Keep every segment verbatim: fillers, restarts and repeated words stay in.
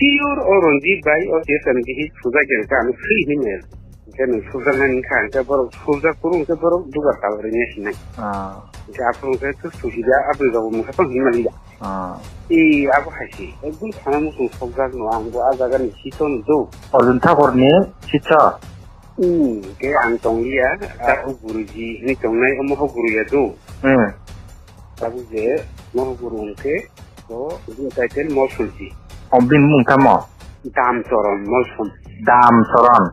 Pure o Ranjit bai o T S R ni bihik sujak ya khe ano sui hinwi mel. Hwnkhe nwng sujak nani kha hwnkhe borok sujak kuru hwnkhe borok dugar kal rinai hinai. Ah. Hwnkhe aphuru hwnkhe khe suhida aboni rok mungsa tong hinmani ya. Ah. E abo hai se. Ekdum sana muchung sokjak no ang bo a jaga ni sito ni do. Arjun Thakur ni sito. Hmm, ke ang tong liya, abo guruji hinwi tongnai omo ho guru ya do. Hmm. Abo je mo guru hwnkhe. Ko, bini title Molsomsi. O, bini mung tamo? Damchoron Molsom. Damchoron.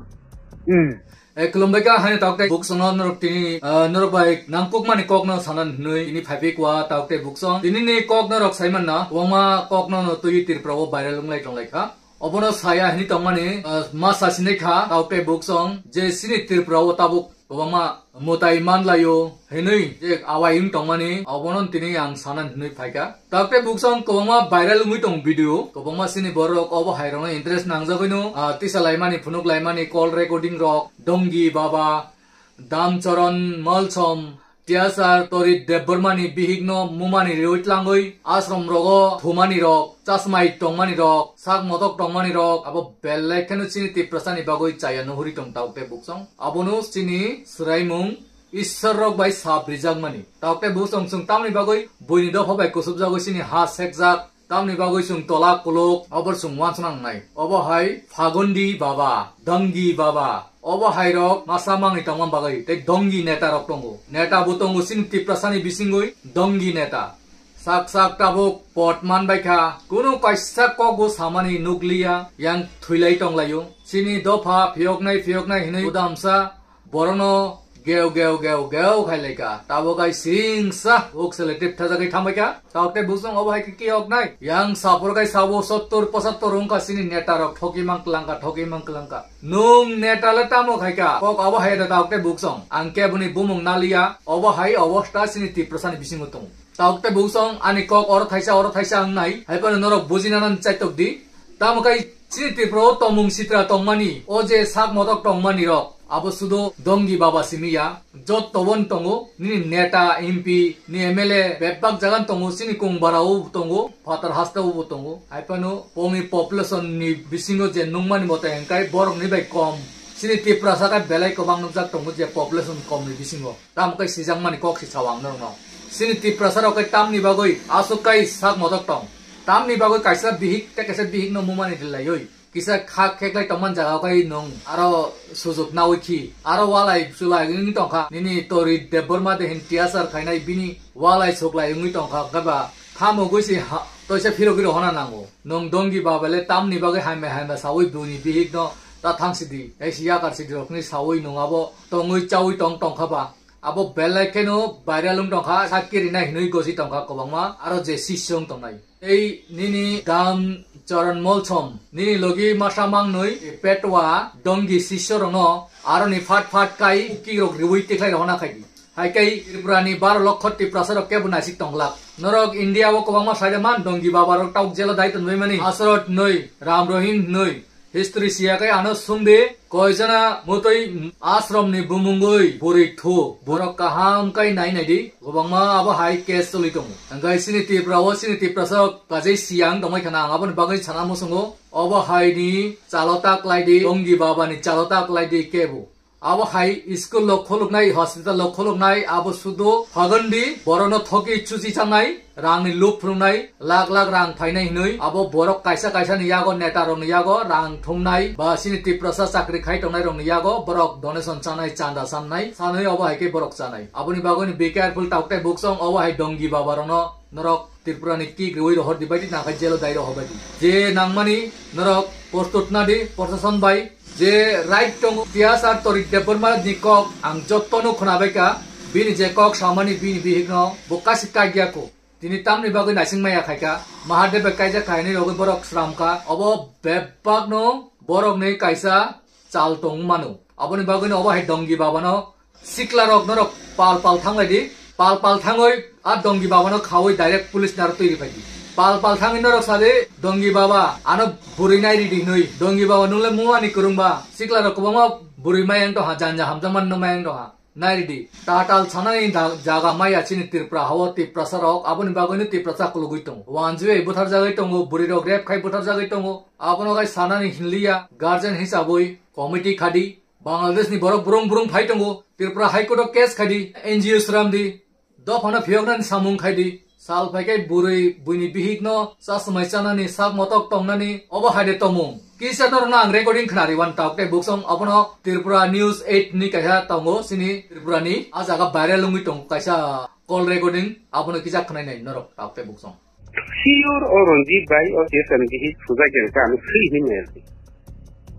Hmm. E, khulumbai kha, haino tok tei buksongno norok tini, ah, norok bai nangkukmani kokno sanan hinwi tini phaiphikwa tok tei buksong. Tini ni kok norok saimanna, kwbangma kokno no twi Tripura o viral wnglai tonglai kha. Obono saya hinwi tongmani, ah, ma sasinai kha tok tei buksong je chini Tripura o tabuk kwbangma mwtai manlaio hinwi je awai wng tongmani, obono tini ang sana hinwi phaikha. Tok tei buksong kwbangma viral wngwi tong video, kwbangma chini borok obo hai rokno interest nangjagwino, ah, tisa laimani, phunuk laimani, call recording rok, Dongi Baba, Damchoron Molsom, T S R Torit Debbarmani bihikno mumani riwi tlangwi, ashram rogo thumani rok, chasmai tongmani rok, sak motok tongmani rok, abo belai kheno chini Tiprasani bagwi chaya nuhuri tong tok tei buksong. Abono chini swraimung Iswar rok bai sap rijakmani. Tok tei buksong chwng tamni bagwi buini dopha bai kusubjagwi chini ha sekjak, tamni bagwi chwng tola kuluk, abor chwng uansukna nangnai. Obo hai Phagundi Baba, Dongi Baba, obo hai rok masa mangni tongma bagwi tei Dongi neta rok tongo. Neta bo tongo chini Tiprasani bisingwi Dongi neta. Sak sak tabuk pot man bai kha, kunu kaisa kok bo samani nukliya, yang thwilai tonglaio. Chini dopha phiyoknai phiyoknai hinwi udamsa borokno geu geu geu geu khai lai kha. Tabuk ai singsa uk selective thajagwi thambai kha. Tok tei buksong obo hai khe kiyok nai. Yang sapor kai sabo sottor posattor wngkha chini neta rok thoki mang klangkha, thoki mang klangkha. Nung neta le tamo khai kha? Kok obo hai da tok tei buksong. Ang keboni bumung naliya. Obo hai obosta chini Tiprasani bisingo tongo. Tok tei buksong ani kok oro thaisa, oro thaisa wngnai. Hai phano norok bujinani chaitok di. Tamo kai chini Tripura o tongmung sitra tongmani, o je sak motok tongmani rok, abo sudo Dongi Baba simi ya. Jotto bon tongo, nini neta, M P, ni M L A, bebak jagan tongo, chini Kongbara o tongo, Phatar haste o bo tongo. Hai phano pongni population ni bisingo je nungmani mote hengkai borok ni bai kom. Chini Tiprasa khe belai kwbang nukjak tongo je population kom ni bisingo. Tamo khe sijakmani kok si sao ang norokno. Chini Tiprasa rok khe tamni bagwi aswk kai sak motok tong. Tamni bagwi kaisa bihik tei kaisa bihik no mumani rwlaiwi kisa kha kheklai tongmani jaga o khe nwng aro sujuk nawi khi aro walai chulai wngwi tongkha. Nini Torit Debbarma de hin tiyasar khainai bini walai suklai wngwi tongkha, hwnkhe ba thamogwi si ha-, toisa phirogwi rohorna nango. Nwng Dongi Baba le tamni bagwi hamya hamya sawi buini bihik no ta thang sidi, tei si yakar sidi rokni sawi nwng abo tongwi chawi tong tongkha ba. Abo belai kheno viral wng tongkha, sakki rinai hinwi gosi tongkha kwbangma, aro je sisyo wng tongnai. Tei nini Dam Charan Molsom, nini logi masa mangnwi Petwa Dongi sisyo rokno aroni phat phat kai uki rok riwi tikhlai rohorna khaidi. Hai kai Tripura ni baro lokho Tiprasa rok kebo naisik tonglak. Norok India o kwbangma saida man Dongi Baba rok tauk jelo dai tonwi mani. Asrot noi, Ram Rohim noi. History siya kai ano sungdi, koijana mutoi ashram ni bumungoi buri thu, borok kaham kai nai nai di, kwbangma abo hai case choli tongo. Hwnkhe chini Tripura o chini Tiprasa kajai siyang tongmai khana ang aboni bagwi sana muchungo, obo hai ni chalo ta klai di, Dongi Baba ni chalo ta klai di kebo. Abo hai school rok khuluknai, hospital rok khuluknai, abo sudo Phagundi, borokno thoki chuchi changnai, rangni lup phunuknai, lakh lakh rang phainai hinwi, abo borok kaisa kaisa ni yago, neta rokni yago rang thumnai, ba chini Tiprasa chakri khai tongnai rokni yago borok donation chanai, chanda sannai, sanwi obo hai khe borok chanai. Aboni bagwino be careful, tok tei buksong obo hai Dongi Baba rokno norok Tripura ni kick riwi rohor di bai di, nakhai jelo dai rohor bai di. Je nangmani norok postut na di, proshashan bai je right tongo, T S R Torit Debbarma ni kok ang jotto no khwna bai kha, bini je kok samani bini bihik no bo kasi kagya ko. Tini tamni bagwi naising maya khai kha, Mahadev bai kaijak khai ni rogwi borok sram kha, obo bebak no borok ni kaisa chal tong mano. Aboni bagwi no obo hai Dongi Baba no sikla rok norok pal pal thanglai di. Pal pal thangwi a Dongi Baba no khawi direct police naro twi rwphai di. Pal pal thangwi norok sa di, Dongi Baba ano bwrwi nai ridi hinwi. Dongi Baba nung le mumani kwrwng ba. Sikla rok kwbangma bwrwi mayang tongkha, janja hamjakmani no mayang tongkha. Nairidi, tatal sanani da-, jaga maya chini Tripura hao Tiprasa rok, aboni bagwino Tiprasa kulugwi tongo. Wanjwi butharjagwi tongo, bwrwi rok rep khai butharjagwi tongo. Abono gai sanani hinliya, guardian hisabwi committee khadi, Bangladesh ni borok brung brung phai tongo, Tripura High Court o case khadi, N G O sramdi, dophano phiyoknani samung khaidi, sal phaikai bwrwi buini bihikno chasmai chanani sak motok tongnani obo haide tomung. Kisa norokno ang recording khnari wan tok tei buksong obono Tripura News eight ni kaisa tongo, sini Tripura ni a jaga viral wngwi tongo kaisa call recording, abono kisa khnainai norok tok tei buksong. Sure, o Ranjit bai, o S M D hi suja jeng ka, ano sui hi mer di.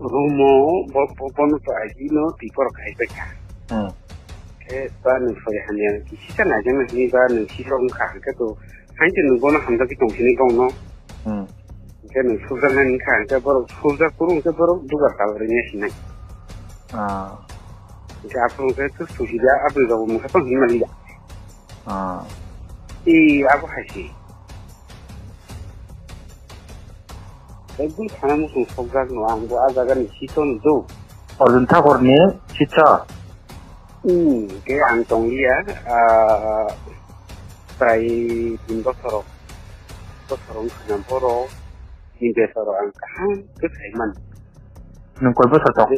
Rumo, bo, bo, bono to aji no, tipor khai pe ka. Hmm. Ke ba nung soi hanya, ki sisa na jeng ni ba nung sisa ung ka, ke to, hain te nung bono hamda ki tong sini bong no. Hmm. Ke nung suja na ni ka, ke borok suja kurung, ke borok duga ka ri ne sinai. Ah. Ke apung ke to suji da, apung ga mo ka to hin ma li da. Ah. I, abo hai si. Ekdum thana muchung sokjak no, ang bo a jaga ni sitho no do. Arjun Thakur ni sitho? Hmm, ke ang tong liya, ah, prai tin bosor, bosor wng khana borok, tin bosor ang kaham khe sai man. Nwng koi bosor tong?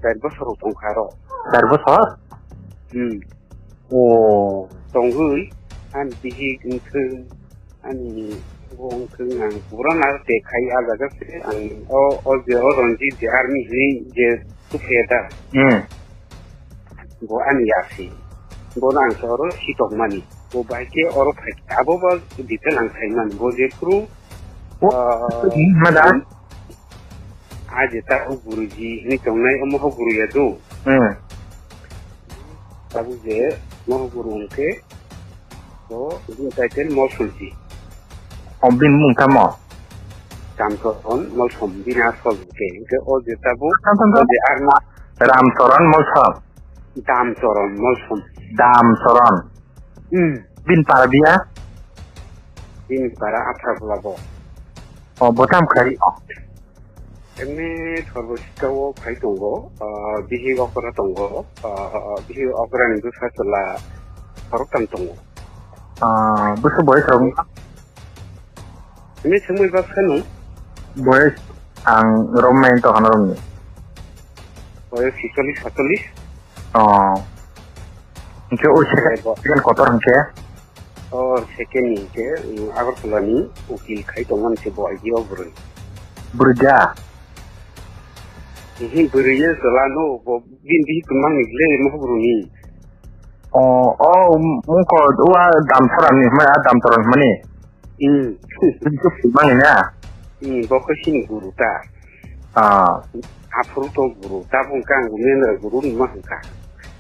Char bosor tong kha ro. Char bosor? Hmm. O. Tongwi, ani bihik wngkhe, ani bo wngkhe ang pura na te khai a jaga se ang o, o je o Ranjit je army hini je tuphe da. Hmm. Bo ani yasi. Bo na ang soro sitok mani. Bo bai ke oro phai. Abo ba detail ang khai mani. Bo je kru, O, ah, mada? A je ta o guruji hini tongnai omo ho guru ya do. Hmm. Tabu je mo ho guru hwnkhe, o, bini title Molsomji. O, bini mung tamo? Damsoron Molsom, bini asol hwnkhe. Hwnkhe o je tabu, Tam, tam, tam. O je arma. Ramsoron Molsom. Damsoron Molsom. Damsoron. Hmm. Bini para biya? Bini para Aphra Bwla bo. O, bo tam khai? Emni Thorbo Sika o khai tongo, ah, bihi okra tongo, ah, bihi okra ni bwsa chwla khoroktham tongo. Ah, bwsa boyes rok? Emni swngmwi bak sanu? Boyes ang romnai to hano romni. Boyes chicholish, satolish? Oh. Hingke o second, Ebo. Second kotor hingke? O second ni hingke, mm, Agartala ni ukil khai tongmani se bo I D o bwrwi. Bwrwi da? Ehe, bwrwi ye chwla no, bo bini bihi kwmang ni le mo bwrwi ni. O, o, mungko wa Damsara ni hwnmani, a Damsara ni hwnmani? Hmm. Bini kwmang ni na? Hmm, bo khe sini guru ta. Ah. Aphuru to guru, tabuk khe ang Mendra guru ni ma hwnkha.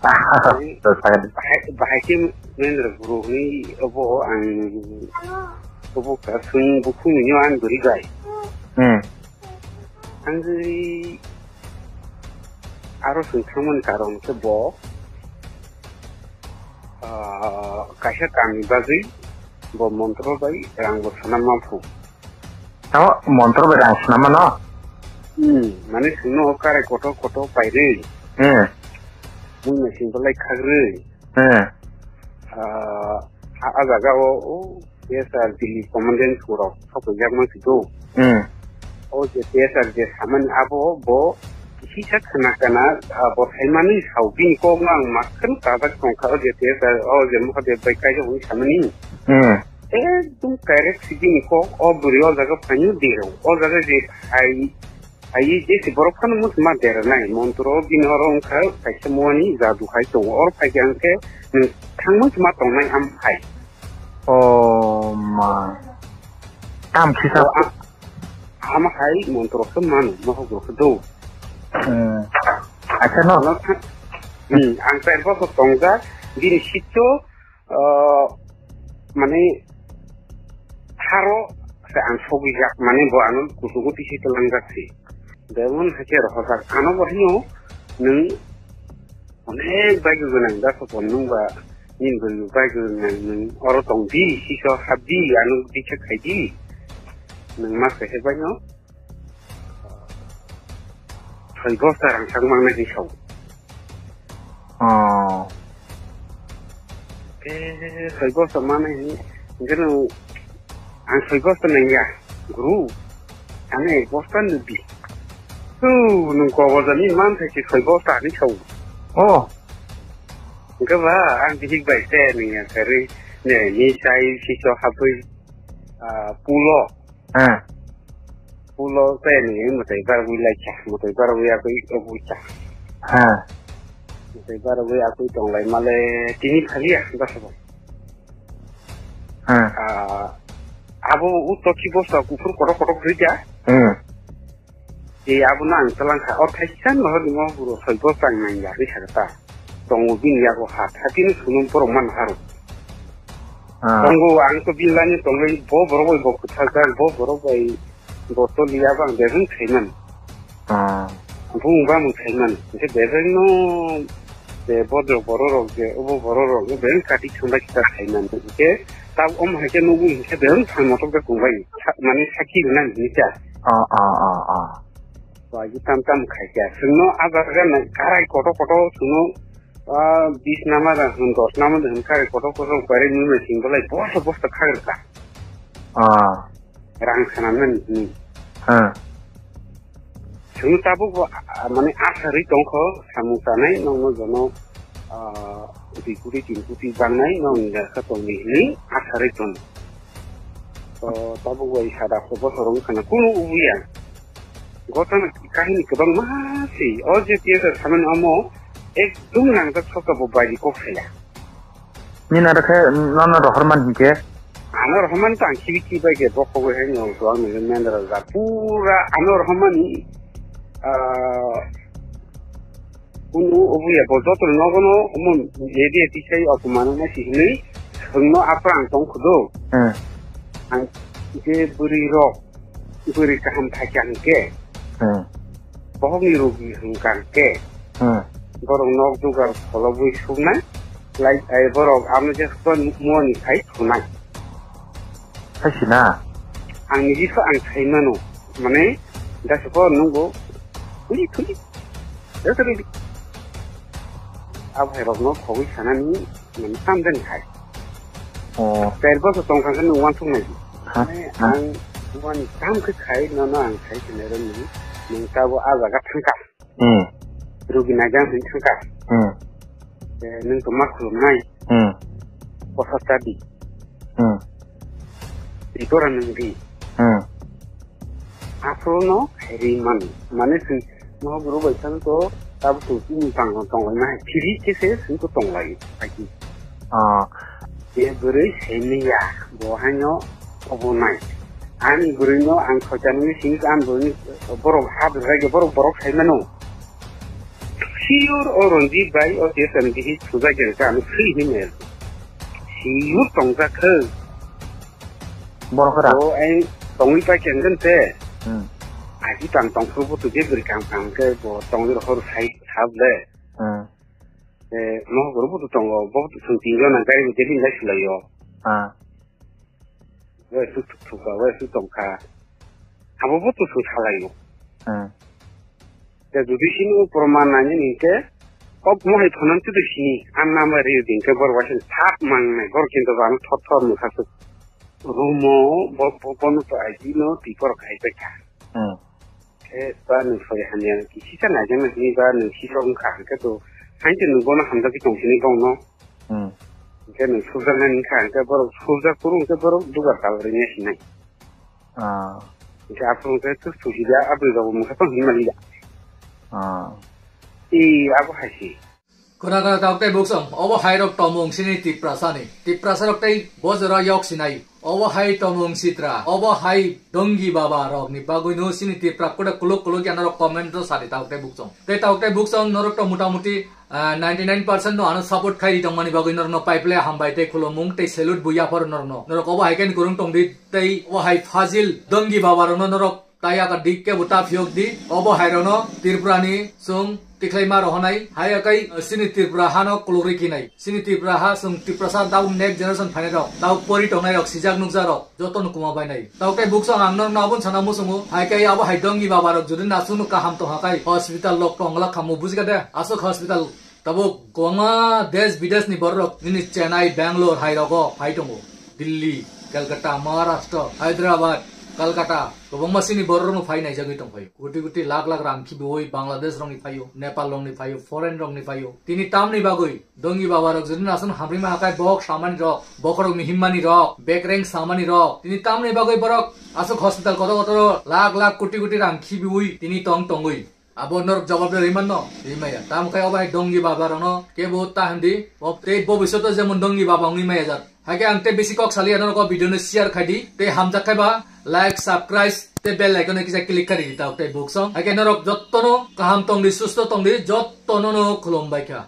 Ah, to sakhe. Bahai, bahai khe Mendra guru hwnwi obo ang, obo ka swng bukhuk ni ang bwrwi bai. Hmm. Ang aro swng thangmani karon khe bo, ah, kaisa kamni bagwi bo montro bai rang bo sana ma phu. Tamo montro bai rang swnam mano? Hmm, mane chwngno karai kotor kotor pairwi. Hmm. Mui machine belai khagrwi. Hmm. Ah, a, a jaga o, o, S R Delhi commandant rok sokojak man si do. Hmm. O je S R je samani abo bo kisa khana kana, ah, bo saimani sao bini kok no ang makheno kajak tongkha o je S R o je Mahadev bai kaijak hwnwi samani. Hmm. Ekdum direct si bini kok, o bwrwi o jaga phainw derw. O jaga je phai, phaiwi je si borok phano muchuma dera nai. Montro bini oro wngkha kaisa muani jadu hai tongo. Oro phaikhe ang khe nwng thangmani ma tongnai am phai. O ma. Tam khisa. O, a-, ama hai montro khe mano, mohok rok khe do. Hmm. Acha no. Ano tha-, hmm, ang tai boso tongjak, bini sitto, ah, mane, tharo se ang sogwijak, mane, bo ano kuchugo tisi twlangjak se. Demon hakhe rohorjak, ano bo hino, nwng onek bai gwnang da, sopon nwng ba, nini bwrwi bai gwnang, nwng oro tong di, siso hap di, ano dikhe khai di, nwng ma khe bai no, soi bosta rang sak mang nai hinwi sao. Oh. Eh, soi bosta manai hini. Hingke no ang soi bosta nangya. Guru, ano ek bosta no di. Tu, nung kobor jani man thai si soi bosta ni sau. Oh. Hingke ba, ang bihik bai te nangya sari. Ne, ni sai si so habui, ah, pulo. Ah. Pulo te ni mutai bar wi lai cha, mutai bar wi akui obu cha. Ah. Mutai bar wi akui tong lai male tini khalia, basa bo. Ah. Ah, abo u toki bosta kufur kotok kotok rija. Hmm. E abo na ang talang kha. O thaisa no hor mo buro soi bosta ang nang ya ri kha ta. Tongo bini yago ha, thapini sunung borok man haro. Ah. Tongo, ang to bilani tongwi bo borok bai bo kwthajak, bo borok bai bo toliya bang bebeng thaiman. Ah. Bung bang thaiman. Je bebeng no, je bodro borok rok, je obo borok rok, je bebeng kati thangbai kita thaiman. Je tab om hai ke nubu hingke bebeng thang motok de tongbai. Sa-, mane sakhi rwna hini cha. Ah, ah, ah, ah. Wagi tam tam khai kya. Sungno abar ga na karai koto koto sungno, ah, bis nama da hun dos nama da hun karai koto koto bare ni ma sing bolai bosta bosta khagar ka. Ah. Rang sana nan ni. Ah. Sungno tabuk bo, ah, mane asari tongkho samung sanai nongno jono, ah, dui kuti tin kuti bangnai nong ni da ka tong ni ni asari tong. To tabuk bai sada ko bosor wng khana kunu ubuya. Gotana kahini kwbangma se, o je T S R samani omo ekdum nangjak soka bo bairi kok saya. Nini aro khe nono rohorman hinkhe? Ano rohorman to ang khibi khibai khe bokhogwi hai no to ang nini mendra ja pura ano rohormani, ah, Kunu obuya bo joto nogono omo media tisai otomano na si hinwi thwngno aphra ang tong khudo. Hmm. Ang je bwrwi rok, bwrwi kaham thakya hwnkhe, Hmm. bohokni rogi hwnkha hwnkhe, Hmm. borok nok dugar pholobwi suknai, lai, ai borok amo je muani khai thunai. Hai sina? Ang niji kho ang sai mano. Mane, da se ko nungbo, thuli, thuli. Da thuli. Abo hai rok no khogwi sanani, mane, tam den khai. Oh. Ter bo tong kha nung wan thung nai. Ha? Mane, Ha? ang wan tam khe khai, no, no, ang sai sina ro ni. Nung ta bo a jaga thang ka. Hmm. Rugi naijang hwn thangkha. Hmm. Eh, nwng to ma khulumnai. Hmm. Kosa chadi. Hmm. Tei dora nwng di. Hmm. Asolo no ri man. Mane si no guru bai sang to tab tu tini tang tong lai na. Kiri kese sing to tong lai. Aki. Ah. Je bwrwi semiya, bo haino obo nai. Ani bwrwino ang khoitanwi simi kha, ani bwrwini borok ha bwrwkha khe borok, borok saimano. Sure o Ranjit bai o T S M D hi thujak ya kha, ano swi hinwi maya. Sure tongjak khe. Borok khe ra? Bo ang tongwi pai khe hwnkhe te. Hmm. Agi tang tongphuru bo tubui bwrwi kaham kaham khe bo tongwi rohor sai sable. Hmm. Eh, mohok rok butu tongo, bo butu chwng tin jon ang gari bo Delhi lai swlaio. Ah. Wai su thuk thuk ba, wai su tongkha. Abo butu chwng salaio. Hmm. Te jodi sini o proman nani ni ke, kok mohai phanan tu sini, an nama ri din ke bor wasin thap mang nai, bor kinto ba thot thot mukha su. Rumo, bo, bo, bono to aji no, tipor khai pe kha. Hmm. Khe ba nwng soi hamya kisi cha naijaknai hwnwi ba nwng sisok wngkha, hwnkhe to hain se nwng bono hamjagwi tong sini bongno. Hmm. Hwnkhe nwng sujaknai wngkha, hwnkhe borok sujak phuru hwnkhe borok dugar tal rwngya hinai. Ah. Hwnkhe aphuru hwnkhe tus tusi da, aboni rok mungsa tong hinmani da. Ah. E, abo hai se. Khuna khuna tabuk tei buksong, obo hai rok tomung sini Tiprasa ni. Tiprasa rok tei bojora yok sinai. Obo hai tomung sitra, obo hai dongi baba rok ni bagwi no sini Tipra kuda kuluk kuluk ya norok comment o sadi tabuk tei buksong. Tei tabuk tei buksong norok to mota moti, ah, ninety nine percent no ano support khai di tongmani bagwi norok no paiple hambai tei khulumung tei salute bo yaphar norok no. Norok obo hai khe ni kwrwng tong di tei obo hai Fazil dongi baba rok no norok Taya ka dik ke buta phiyok di, obo hai rok no Tripura ni chwng tikhlai ma rohonai, hai akai sini Tripura ha no kuluk ri kinai. Sini Tripura ha chwng Tiprasa dau next generation phainai rok, dau pori tongnai rok, sijak nukjak rok, joto no kuma bainai. Tau khe buksong ang norok no aboni sana muchungo, hai khe abo hai dongi baba rok jodi nasuk no kaham tongha khai hospital lok tong glak khamu bujikha de, aswk hospital Tabuk kwbangma desh bidesh ni borok rok nini Chennai, Bangalore hai rogo phai tongo. Delhi, Calcutta, Maharashtra, Hyderabad, Kolkata, kwbangma sini borok rokno phai naijagwi tongphaio. Koti koti lakh lakh rang khibiwi Bangladesh rokni phaio, Nepal rokni phaio, foreign rokni phaio. Tini tamni bagwi dongi baba rok jodi nasun hamrima hakai bok samani rok, bokhorok ni himmani rok, bekreng samani rok. Tini tamni bagwi borok aswk hospital kotor kotor lakh lakh koti koti rang khibiwi tini tong tongwi. Abo norok jawab rwi manno, rwi maya. Tamo khe obo hai dongi baba rokno kebo ta hindi. Bo tei bobisyoto jemon dongi baba wngwi maya jat. Haikhe ang tei bisi kok saliya norok o video no share khai di. Tei hamjak khai ba like, subscribe tei bell icon no kisa click khai di ta tei buksong. Haikhe norok jottono kaham tong di, susto tong di, jottono no khulum bai kha.